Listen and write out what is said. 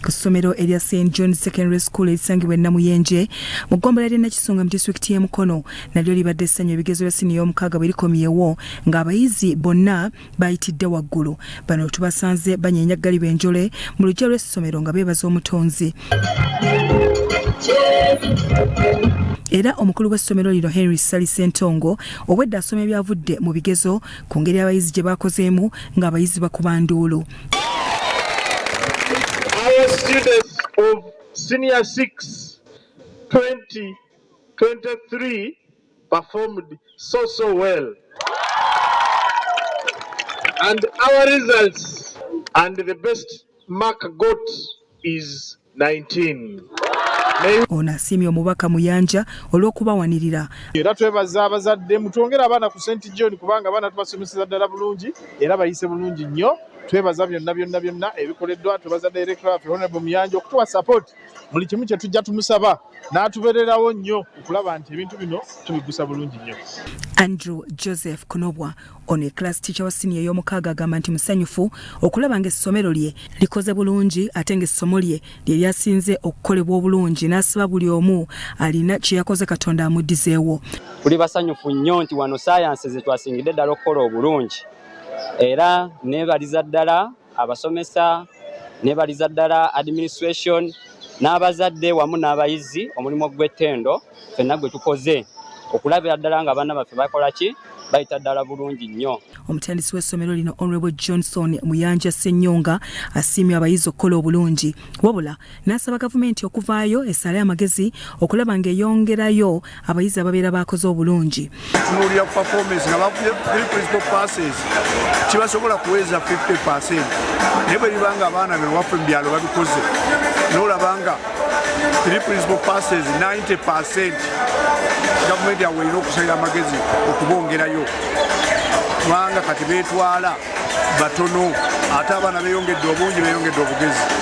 Ku ssomero erya St John Secondary School erisangibwa e Namuyenje mu ggombolola ly'e Nakisunga mu disitulikiti y'e Mukono nalyo libadde essanyu ebigezo bya siniya ey'omukaaga bwe likomyewo ng'abayizi bonna bayitidde waggulu. Bano tubasanze banyeenya ggaliba enjole mu luggya lw'essomero nga beebaza omutonzi. Era omukulu w'essomero lino Henry Ssali Ssentongo obwedda asoma ebyavudde mu bigezo ku ngeri abayizi gye baakozeemu ng'abayizi bakuba nduulu. Our students of senior 6 2023 performed so so well. And our results and the best mark got is 19. Ono asiimye omubaka Muyanja olw'okubawanirira. Era twebaza abazadde mutwongere abaana ku St John kubanga abaana tubasomeseza ddala bulungi era bayise bulungi nnyo. Twebaza byonna byonna byonna ebikoleddwa. Twebaza director waffe Honorable Muyanja okutuwa support buli kimu kye tujja tumusaba n'atubeererawo nnyo okulaba nti ebintu bino tubigusa bulungi nnyo. Andrew Joseph Kunobwa ono ye class teacher wa siniya ey'omukaaga agamba nti musanyufu okulaba ng'essomero lye likoze bulungi ate ng'essomo lye lye lyasinze okukolebwa obulungi n'asaba buli omu alina kye yakoze Katonda amuddizeewo. Tuli basanyufu nnyo nti wano science ze twasingidde ddala okukola obulungi era neebaliza ddala abasomesa, neebaliza ddala administration n'abazadde wamu n'abayizi omulimu gw'ettendo ffenna gwe tukoze okulabira ddala nga abaana baffe bakola ki bayita ddala bulungi nnyo. Omutandisi w'essomero lino Honorable Johnson Muyanja Ssenyonga asiimye abayizi okukola obulungi wabula n'asaba gavumenti okuvaayo esale amagezi okulaba ng'eyongerayo abayizi ababeera bakoze obulungi. Tunuulira ku performance nga bafunye 3 principal passes kibasobola kuweza 50%, naye bwe liba nga abaana bewaffe mu byalo babikoze n'olaba nga 3 principal passes 90%, gavumenti yawe erina okusalira amagezi okubongerayo kubanga kati beetwala batono ate abaana beeyongedde obungi, beeyongedde obugezi.